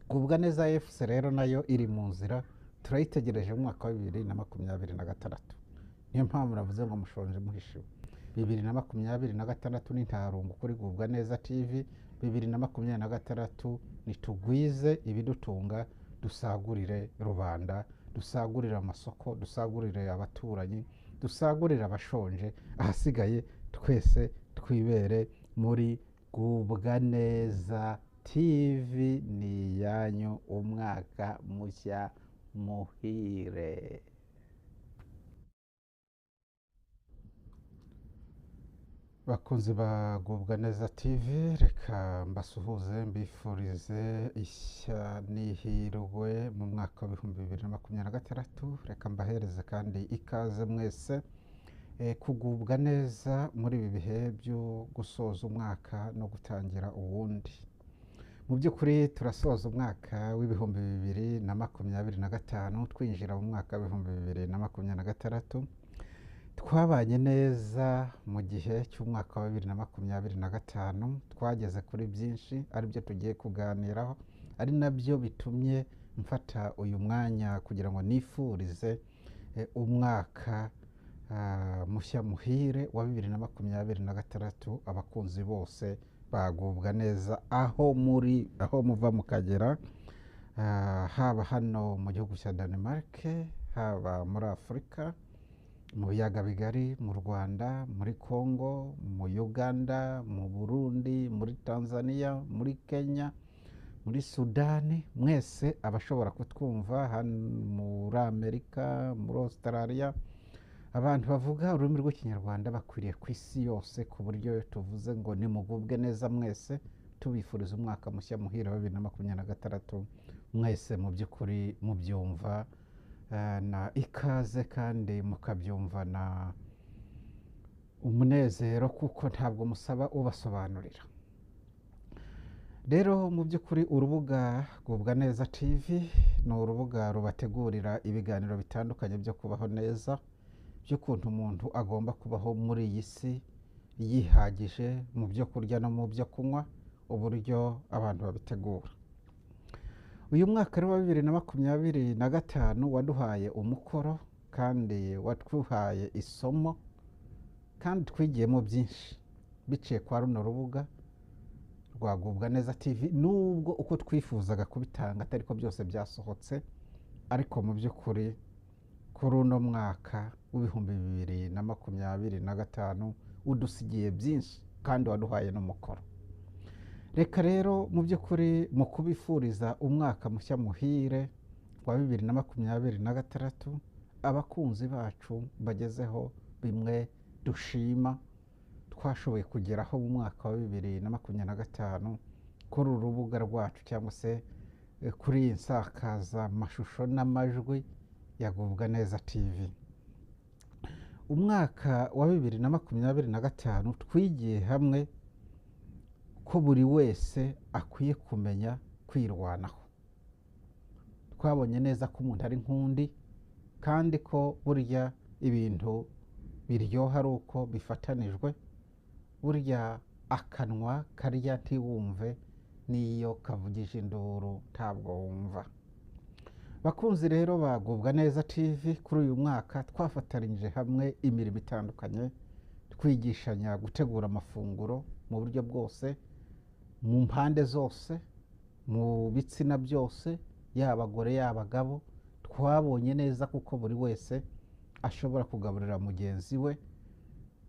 Gubwa Neza FC rero nayo iri mu nzira, turayitegereje mu mwaka wa 2026. Niyo mpamvu navuze ngo mushonje muhishiwe. 2026 ni ntarungu kuri Gubwa Neza TV. 2026 nitugwize ibidutunga, dusagurire rubanda, dusagurire amasoko, dusagurire abaturanyi, dusagurire abashonje, ahasigaye twese twibere muri Gubwa Neza TV. Ni iyanyu, umwaka mushya muhire. Bakunzi ba Gubwa Neza TV, reka mbasuhuze mbifurize ishya n'ihirwe mu mwaka wa 2026. Reka mbahereze kandi ikaze mwese kugubwa neza muri ibi bihe byo gusoza umwaka no gutangira uwundi. Mu by'ukuri turasoza umwaka wa 2025, twinjira mu mwaka wa 2026. Twabanye neza mu gihe cy'umwaka wa 2025, twageze kuri byinshi aribyo tugiye kuganiraho, ari nabyo bitumye mfata uyu mwanya kugira ngo nifurize umwaka mushya muhire wa 2026 abakunzi bose bagubwa neza aho muri, aho muva mukagera, haba hano mu gihugu cya Denmark, haba muri Afurika, mu biyaga bigari, mu Rwanda, muri Congo, mu Uganda, mu Burundi, muri Tanzania, muri Kenya, muri Sudani, mwese abashobora kutwumva hano muri Amerika, muri Australia. Abantu bavuga ururimi rw'Ikinyarwanda bakwiriye ku isi yose, ku buryo tuvuze ngo nimugubwe neza mwese, tubifuriza umwaka mushya muhire wa 2026, mwese mu by'ukuri mubyumva na ikaze kandi mukabyumva na umunezero, kuko ntabwo musaba ubasobanurira. Rero mu by'ukuri urubuga Gubwa Neza TV ni urubuga rubategurira ibiganiro bitandukanye byo kubaho neza, by'ukuntu umuntu agomba kubaho muri iyi si yihagije mu byo kurya no mu byo kunywa, uburyo abantu babitegura. Uyu mwaka rero wa 2025 waduhaye umukoro kandi watwuhaye isomo, kandi twigiyemo byinshi biciye kwa runo rubuga rwa Gubwa Neza TV. Nubwo uko twifuzaga kubitanga atari ko byose byasohotse, ariko mu by'ukuri kuri uno mwaka wa 2025 udusigiye byinshi kandi waduhaye n'umukoro. Reka rero mu by'ukuri mu kubifuriza umwaka mushya muhire wa 2026, abakunzi bacu bagezeho bimwe dushima twashoboye kugeraho mu mwaka wa 2025 kuri uru rubuga rwacu, cyangwa se kuri iyi nsakazamashusho n'amajwi ya Gubwa Neza TV. Umwaka wa 2025 twigiye hamwe ko buri wese akwiye kumenya kwirwanaho. Twabonye neza ko umuntu ari nk'undi, kandi ko burya ibintu biryoha ari uko bifatanijwe. Burya akanwa karya ntiwumve, n'iyo kavugije induru ntabwo wumva. Bakunzi rero ba Gubwa Neza TV, kuri uyu mwaka twafatanyije hamwe imirimo itandukanye, twigishanya gutegura amafunguro mu buryo bwose, mu mpande zose, mu bitsina byose, yaba abagore yaba abagabo. Twabonye neza kuko buri wese ashobora kugaburira mugenzi we,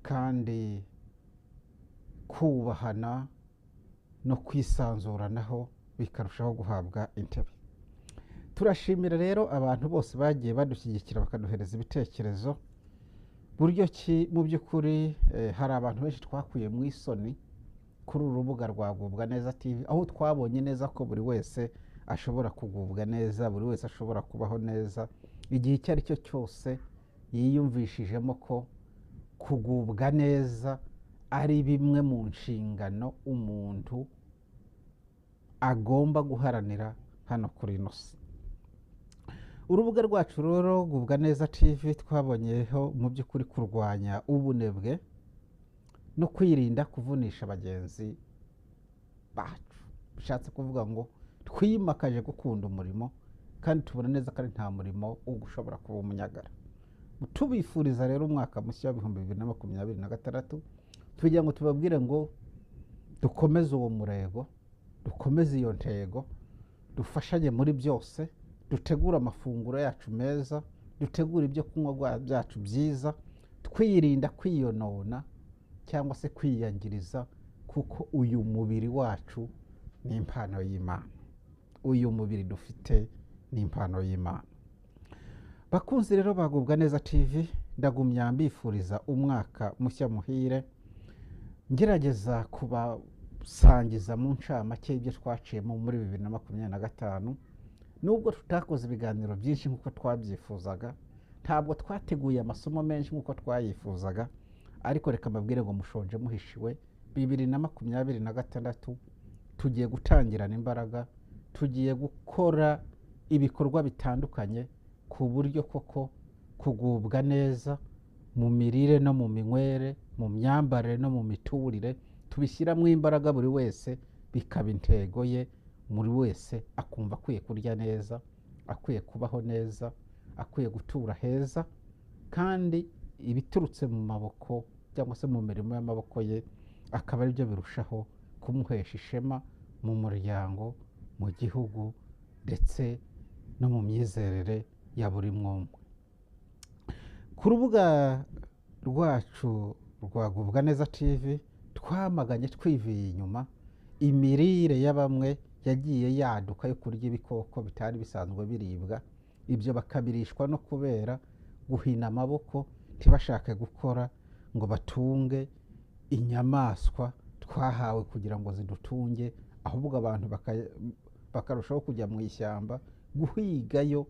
kandi kubahana no kwisanzuranaho bikarushaho guhabwa intebe. Turashimira rero abantu bose bagiye badushyigikira bakaduhereza ibitekerezo buryo ki mu by'ukuri hari abantu benshi twakuye mu isoni kuri uru rubuga rwa Gubwa Neza TV, aho twabonye neza ko buri wese ashobora kugubwa neza, buri wese ashobora kubaho neza igihe icyo ari cyo cyose yiyumvishijemo ko kugubwa neza ari bimwe mu nshingano umuntu agomba guharanira hano kuri ino si. Urubuga rwacu rero Gubwa Neza TV twabonyeho mu by'ukuri kurwanya ubunebwe no kwirinda kuvunisha bagenzi bacu. Bishatse kuvuga ngo Twimakaje gukunda umurimo kandi tubona neza ko ari nta murimo ushobora kuba umunyagara. Tubifuriza rero umwaka mushya wa 2026, tugira ngo tubabwire ngo dukomeze uwo murego, dukomeze iyo ntego, dufashanye muri byose, dutegure amafunguro yacu meza, dutegure ibyo kunywa byacu byiza, twirinda kwiyonona cyangwa se kwiyangiriza, kuko uyu mubiri wacu ni impano y'Imana. Uyu mubiri dufite ni impano y'Imana. Bakunzi rero bagubwa neza TV, ndagumya mbifuriza umwaka mushya muhire, ngerageza kubasangiza mu ncamake ibyo twaciyemo muri 2025. Nubwo tutakoze ibiganiro byinshi nk'uko twabyifuzaga, ntabwo twateguye amasomo menshi nk'uko twayifuzaga, ariko reka mbabwire ngo mushonje muhishiwe. 2026 tugiye gutangirana imbaraga, tugiye gukora ibikorwa bitandukanye ku buryo koko kugubwa neza mu mirire no mu minywere, mu myambarire no mu miturire, tubishyiramo imbaraga, buri wese bikaba intego ye, buri wese akumva akwiye kurya neza, akwiye kubaho neza, akwiye gutura heza, kandi ibiturutse mu maboko cyangwa se mu mirimo y'amaboko ye akaba aribyo birushaho kumuhesha ishema mu muryango, mu gihugu, ndetse no mu myizerere ya buri mwumwe. Ku rubuga rwacu rwa Gubwa Neza TV twamaganye twivuye inyuma imirire ya bamwe yagiye yaduka yo kurya ibikoko bitari bisanzwe biribwa, ibyo bakabirishwa no kubera guhina amaboko, ntibashake gukora ngo batunge inyamaswa twahawe kugira ngo zidutunge, ahubwo abantu bakarushaho kujya mu ishyamba guhigayo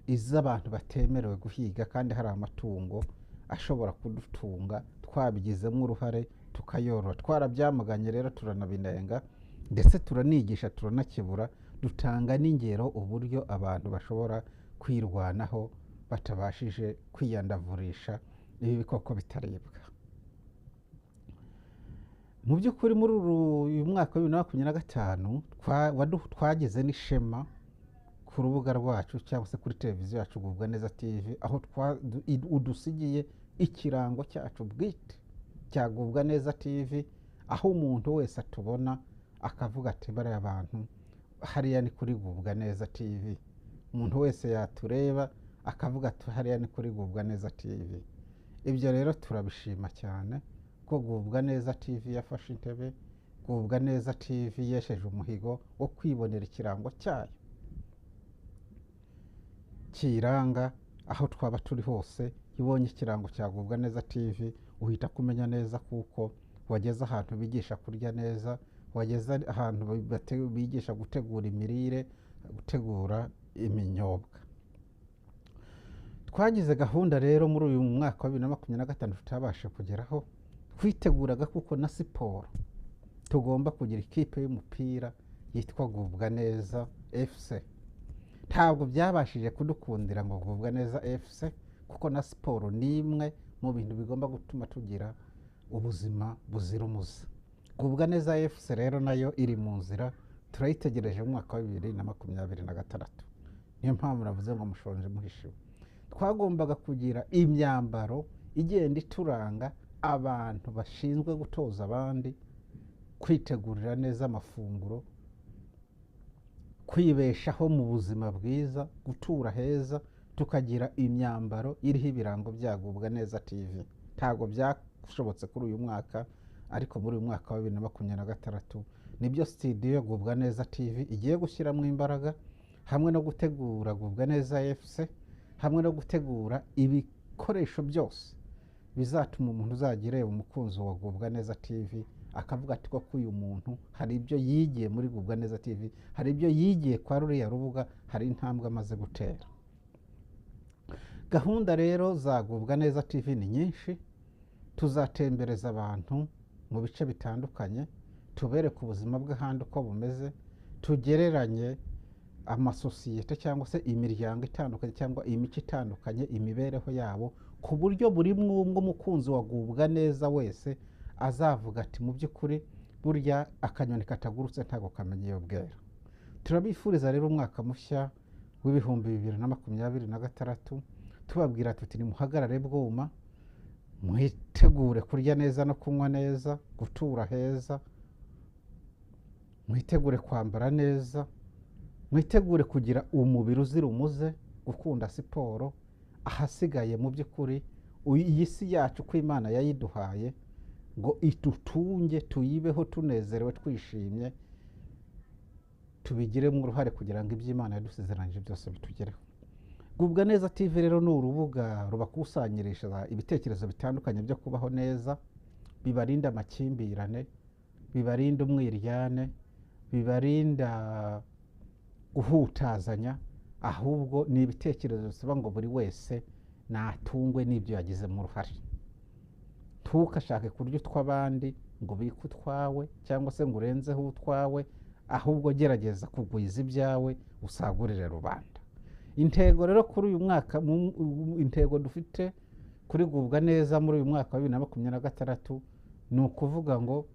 iz'abantu batemerewe guhiga, kandi hari amatungo ashobora kudutunga twabigizemo uruhare tukayorora. Twarabyamaganye rero, turanabinenga, ndetse turanigisha, turanakebura, dutanga n'ingero uburyo abantu bashobora kwirwanaho batabashije kwiyandavurisha ibi bikoko bitaribwa. Mu by'ukuri muri uyu mwaka wa 2025 twagize n'ishema ku rubuga rwacu cyangwa se kuri televiziyo yacu Gubwa Neza TV, aho udusigiye ikirango cyacu bwite cya Gubwa Neza TV, aho umuntu wese atubona akavuga ati bariya bantu hariya ni kuri Gubwa Neza TV. Umuntu wese yatureba akavuga ati hariya ni kuri Gubwa Neza TV. Ibyo rero turabishima cyane ko Gubwa Neza TV yafashe intebe, Gubwa Neza TV yesheje umuhigo wo kwibonera ikirango cyayo kiranga aho twaba turi hose. Iyo ubonye ikirango cya Gubwa Neza TV uhita kumenya neza kuko wageze ahantu bigisha kurya neza, wageze ahantu bigisha gutegura imirire, gutegura iminyobwa. Twagize gahunda rero muri uyu mwaka wa 2025 tutabasha kugeraho, twiteguraga kuko na siporo tugomba kugira ikipe y'umupira yitwa Gubwa Neza FC. Ntabwo byabashije kudukundira ngo Gubwa Neza FC, kuko na siporo ni imwe mu bintu bigomba gutuma tugira ubuzima buzira umuze. Gubwa Neza FC rero nayo iri mu nzira, turayitegereje mu mwaka wa 2026. Niyo mpamvu navuze ngo mushonje muhishiwe. Twagombaga kugira imyambaro igenda ituranga abantu bashinzwe gutoza abandi kwitegurira neza amafunguro, kwibeshaho mu buzima bwiza, gutura heza, tukagira imyambaro iriho ibirango bya Gubwa Neza TV. Ntabwo byashobotse kuri uyu mwaka, ariko muri uyu mwaka wa 2026 nibyo studio Gubwa Neza TV igiye gushyiramo imbaraga, hamwe no gutegura Gubwa Neza FC, hamwe no gutegura ibikoresho byose bizatuma umuntu uzajya ureba umukunzi wa Gubwa Neza TV akavuga ati koko uyu muntu hari ibyo yigiye muri Gubwa Neza TV, hari ibyo yigiye kwa ruriya rubuga, hari intambwe amaze gutera. Gahunda rero za Gubwa Neza TV ni nyinshi. Tuzatembereza abantu mu bice bitandukanye, tubereke ubuzima bw'ahandi uko bumeze, tugereranye amasosiyete cyangwa se imiryango itandukanye cyangwa imico itandukanye, imibereho yabo, ku buryo buri mwumwe umukunzi wa Gubwa Neza wese azavuga ati mu by'ukuri burya akanyoni katagurutse ntabwo kamenya iyo bwera. Turabifuriza rero umwaka mushya w'2026, tubabwira tuti nimuhagarare bwuma, mwitegure kurya neza no kunywa neza, gutura heza, mwitegure kwambara neza, mwitegure kugira umubiri uzira umuze, gukunda siporo. Ahasigaye mu by'ukuri iyi si yacu ko Imana yayiduhaye ngo itutunge, tuyibeho tunezerewe, twishimye, tubigiremo uruhare kugira ngo ibyo Imana yadusezeranyije byose bitugereho. Gubwa Neza TV rero ni urubuga rubakusanyiriza ibitekerezo bitandukanye byo kubaho neza, bibarinda amakimbirane, bibarinda umwiryane, bibarinda guhutazanya, ahubwo ni ibitekerezo bisaba ngo buri wese natungwe n'ibyo yagizemo uruhare. Ntukashake kurya utw'abandi ngo ubike utwawe cyangwa se ngo urenzeho utwawe, ahubwo gerageza kugwiza ibyawe usagurire rubanda. Intego rero kuri uyu mwaka, intego dufite kuri Gubwa Neza muri uyu mwaka wa 2026 ni ukuvuga ngo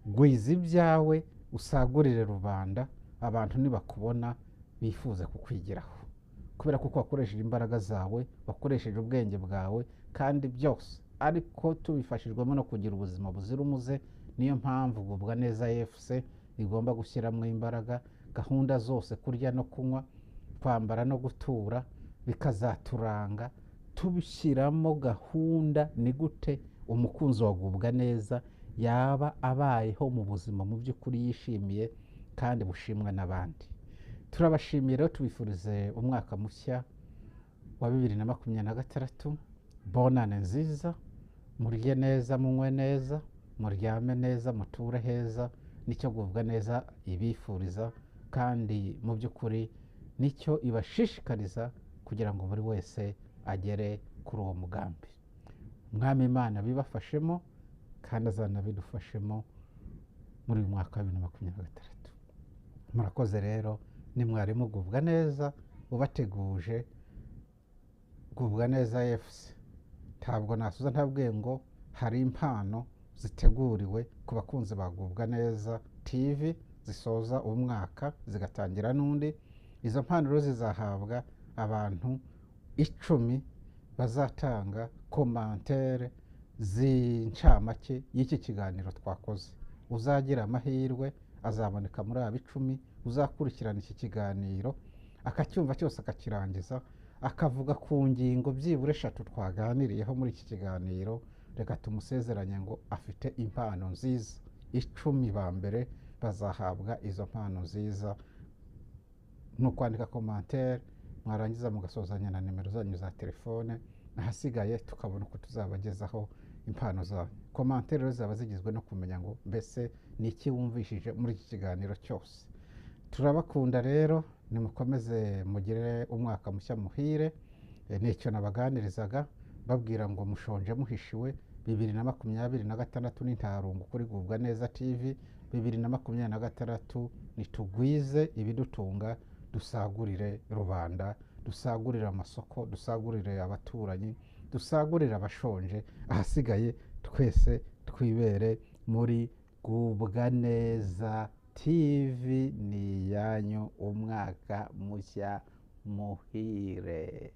gwiza ibyawe usagurire rubanda, abantu nibakubona bifuze kukwigiraho, kubera ko wakoresheje imbaraga zawe, wakoresheje ubwenge bwawe kandi byose, ariko tubifashijwemo no kugira ubuzima buzira umuze. Niyo mpamvu Gubwa Neza FC igomba gushyiramo imbaraga, gahunda zose, kurya no kunywa, kwambara no gutura, bikazaturanga. Tubishyiramo gahunda ni gute umukunzi wa Gubwa Neza yaba abayeho mu buzima mu by'ukuri yishimiye kandi bushimwa n'abandi. Turabashimiye rero, tubifurize umwaka mushya wa 2026, bonane nziza, murye neza, munywe neza, muryame neza, muture heza. Nicyo Gubwa Neza ibifuriza kandi mu by'ukuri nicyo ibashishikariza kugira ngo buri wese agere kuri uwo mugambi. Umwami Imana bibafashemo kandi azanabidufashemo muri uyu mwaka wa 2026. Murakoze rero, ni mwarimu Gubwa Neza ubateguje Gubwa Neza FC. Ntabwo nasuza ntabwiye ngo hari impano ziteguriwe ku bakunzi ba Gubwa Neza TV zisoza umwaka zigatangira n'undi. Izo mpano rero zizahabwa abantu 10 bazatanga komantere z'incamake y'iki kiganiro twakoze. Uzagira amahirwe azaboneka muri aba 10, uzakurikirana iki kiganiro akacyumva cyose akakirangiza, akavuga ku ngingo byibura 3 twaganiriyeho muri iki kiganiro. Reka tumusezeranye ngo afite impano nziza. 10 ba mbere bazahabwa izo mpano nziza. Ni ukwandika komantere, mwarangiza mugasozanya na nimero zanyu za telefone, ahasigaye tukabona uko tuzabagezaho impano zanyu. Komantere rero zaba zigizwe no kumenya ngo mbese ni iki wumvishije muri iki kiganiro cyose. Turabakunda rero, nimukomeze mugire umwaka mushya muhire. Nicyo nabaganirizaga babwira ngo mushonje muhishiwe. 2026 ni ntarungu kuri Gubwa Neza TV. 2026 nitugwize ibidutunga, dusagurire rubanda, dusagurire amasoko, dusagurire abaturanyi, dusagurire abashonje, ahasigaye twese twibere muri Gubwa Neza TV. Ni iyanyu, umwaka mushya muhire.